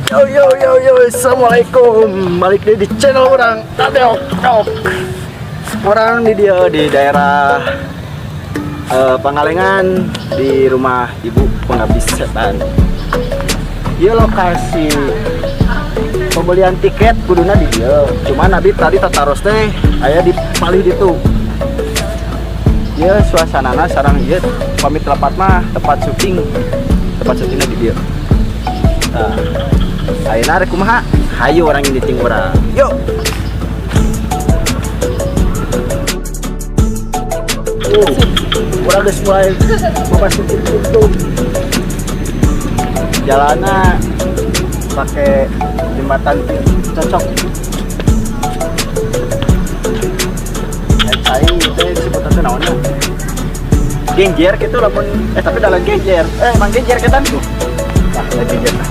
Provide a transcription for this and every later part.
Yo yo yo yo, assalamualaikum. Balik lagi di channel urang Tadeok Tok. Urang di dia di daerah Pangalengan di rumah ibu pengabdi setan. Ieu lokasi pembelian tiket kuduna di dieu. Cuman abi tadi tataros teh aya di palih ditu. Ieu suasanana sareng ieu pamit lepat mah tempat syuting. Tempat syutingnya di dieu. Nah, ayeuna rek kumaha? Hayu urang ngiting urang. Yuk. Urang geus mulai memasuki pintu. Jalanna pakai jembatan cocok. Cai teh disebutna teh naonnya? Genjer gitu lamun tapi dalam genjer. Emang genjer ketan tuh. Nah, genjer nah.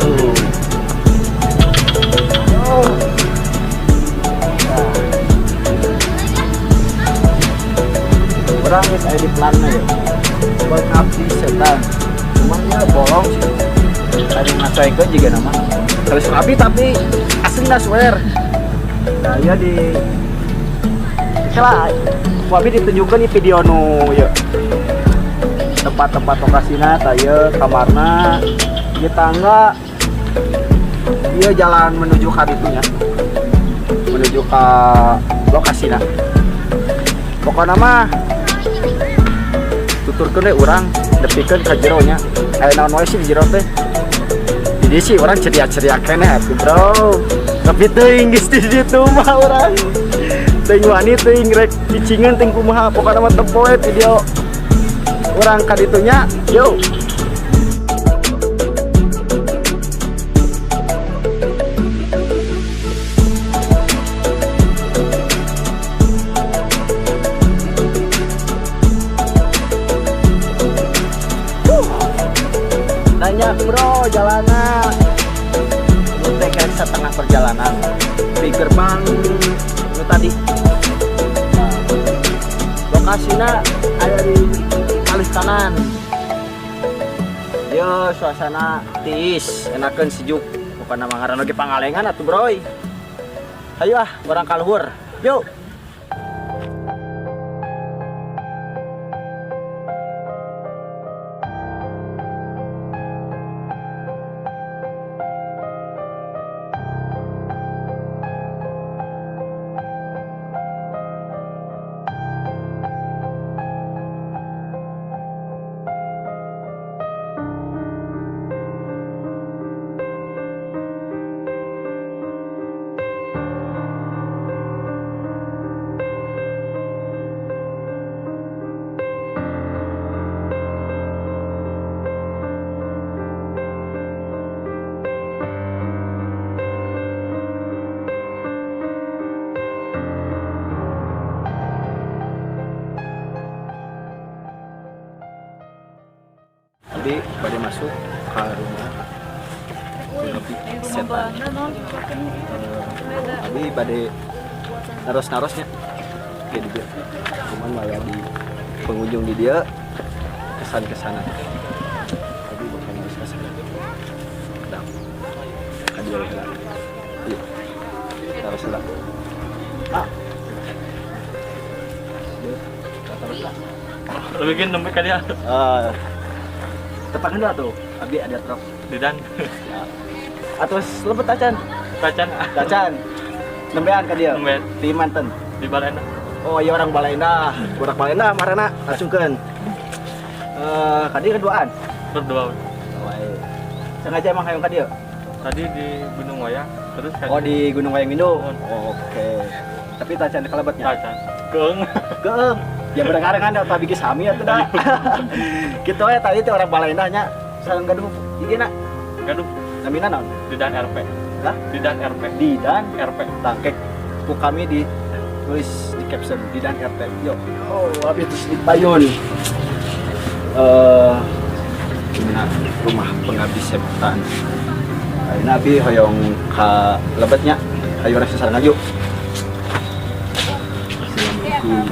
Oh. Oh. Nah. Urang geus aya di planna ya. Pengabdi setan. Cuman ya bolong sih. Tadi ngacoekeun juga nama. Terus rapi tapi asli swear. Nah, ya di Salah, ku abi ditunjukkan di video nu ya. Tempat-tempat lokasina tah ieu kamarna, ieu tangga, ieu jalan menuju ka ditunya. Menuju ke lokasina. Pokokna mah tuturkeun we urang nepikeun ka jero nya. Aya naon wae sih di jero teh. Jadi sih urang ceria-ceria keneh atuh, Bro. Tapi teuing geus di ditu mah urang. Teuing wani teuing rek cicingeun teuing kumaha, pokokna mah tempo we video urang ka ditunya. Yo. Banyak bro jalannya. Ini teh kayak setengah perjalanan di gerbang itu tadi. Nah, lokasinya ada di alih kanan. Yo suasana tiis, enakeun sejuk. Bukan nama ngaran lagi Pangalengan atuh bro. Ayo ah, urang ka luhur. Yuk. Jadi pada masuk ke rumah lebih setan. Tapi pada naros-narosnya kayak di dia. Cuman malah di pengunjung di dia kesan kesana. Tapi bukan harus kesana. Dah. Kan dia lah. Iya. Taruh lah. Ah. Taruh lah. Lebih nembe ka dia. Tepangin lah tuh, abi ada truk. Didan. Ya. Atau lebet tacan? Tacan. Tacan. Nembean ka dia. Nembean. Di Manten. Di Balenda. Oh iya orang Balenda. Budak Balenda marana acungkeun. Ka dieu keduaan. Berdua. Oh, iya. Sengaja emang hayang ka dieu? Tadi di Gunung Wayang, terus ka Oh, di Gunung Wayang Windu. Oh. Oke. Tapi tacan kalebetnya. Tacan. Keung. Keung. Ya bareng-bareng kan tapi geus sami atuh dah. Kitu we tadi teh orang Balenda nya. Sareng gaduh ieu na. Gaduh. Namina naon? Didan RP. Hah? Didan RP. Didan RP. Tangkek. Ku kami di tulis di caption Didan RP. Yo. Oh, habis itu di payun. Gimana rumah pengabdi setan. Ayeuna abi hoyong ka lebetnya. Hayu urang sasarengan yuk. Assalamualaikum.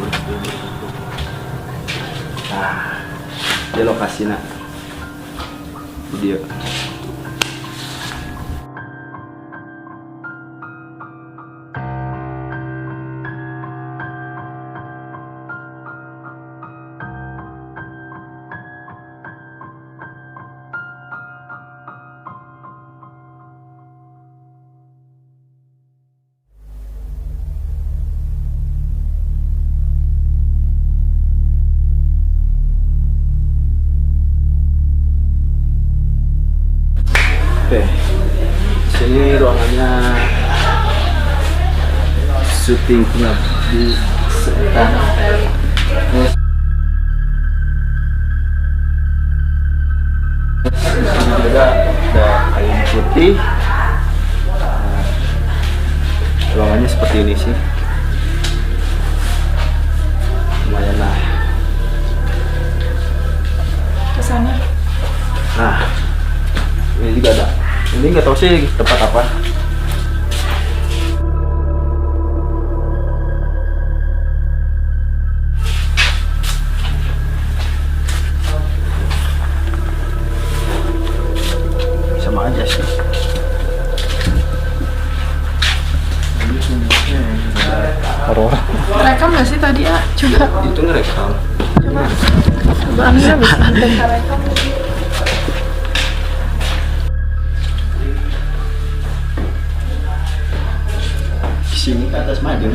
Nah, dia lokasinya. Dia. Sini ruangannya syuting Pengabdi Setan. Di sini juga ada kain putih. Nah, ruangannya seperti ini sih. Lumayan lah. Kesana. Nah, ini juga ada. Ini nggak tahu sih tempat apa. Sama aja sih. Horor. Rekam nggak sih tadi ah? Coba, Itu ngerekam. Coba. Coba Amira bisa bentar rekam. Di sini ke atas maju.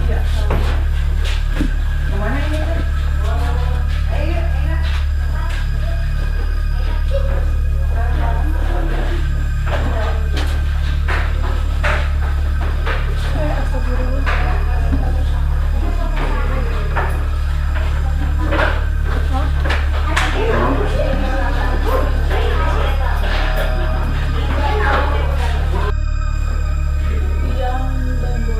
Iya. Kemana ini? Eh, astagfirullah. Yang bambu.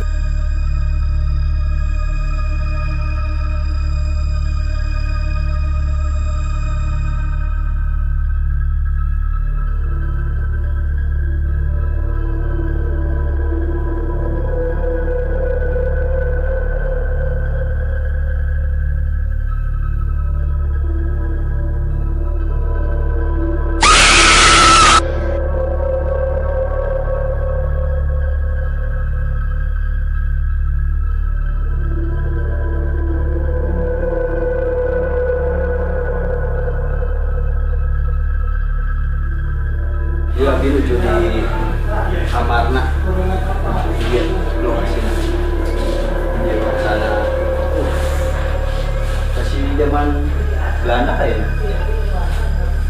Dia lagi nuju di kamarna. Iya, lokasinya. Iya, sana. Masih zaman Belanda kayaknya.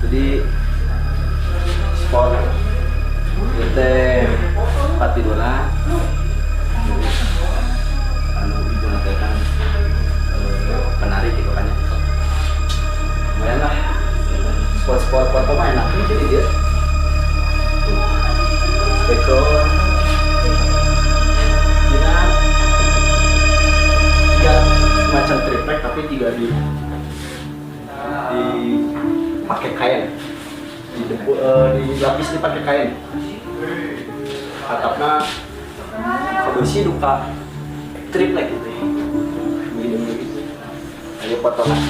Jadi spot itu tempat tidurnya. Anu ibu nanti kan penari gitu kan ya. Lumayan lah. Spot-spot foto mah enak nih jadi dia. Tuh. Background. Ini tiga macam triplek tapi tiga di pakai kain, di debu, di lapis ini pakai kain. Atapnya besi duka triplek gitu, begini begitu. Ayo potongan.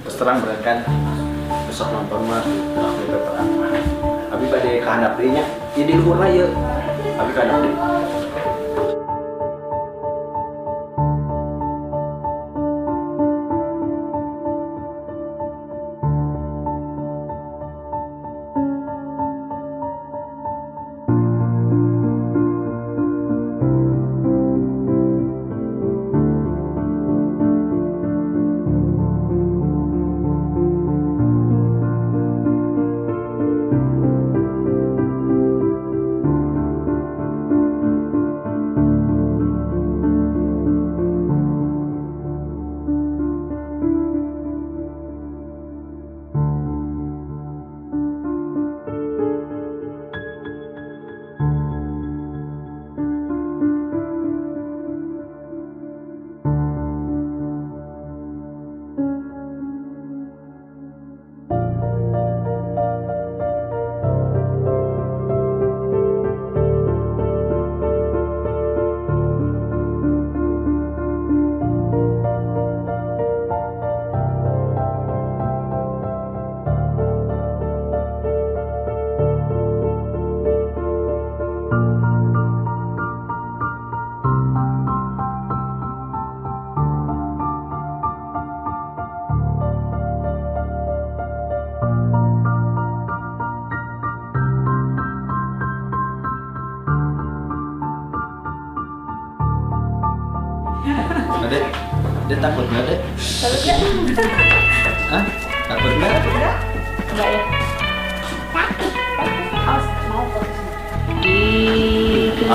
Terus terang berangkat besok nonton mah aku terang, tapi pada kehandap deui nya ya di luhur lah ya, tapi kehandap deui. Adek, dia takut nggak, Dek? Takut nggak? Hah? Takut nggak? Enggak ya?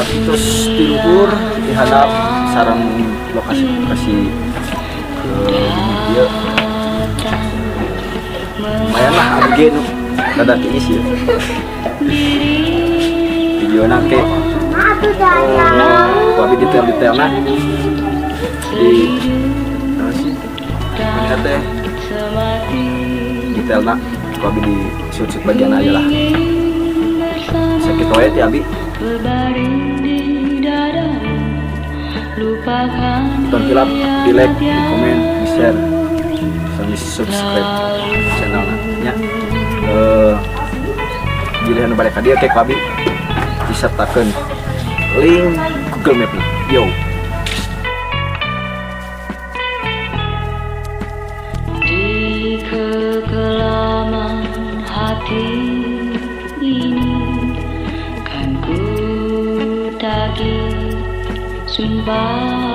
Abi terus ti luhur di handap sareng lokasi lokasi ke dieu. Lumayan lah, abi ge nu rada tiis ya videona ke. Oh, abi detail-detailna di naon sih melihat teh detailna ku abi di sudut bagian aja lah. Sakitu wae ti abi. Berbaring di dadamu, lupakan Tong hilap di like, di komen, di share, sama di subscribe channelna nya. Eh, jika nu bade ka dieu, ke ku abi disertakeun link Google Map nya. Yo. Di kekelaman hati ini kan ku tagih sumpah.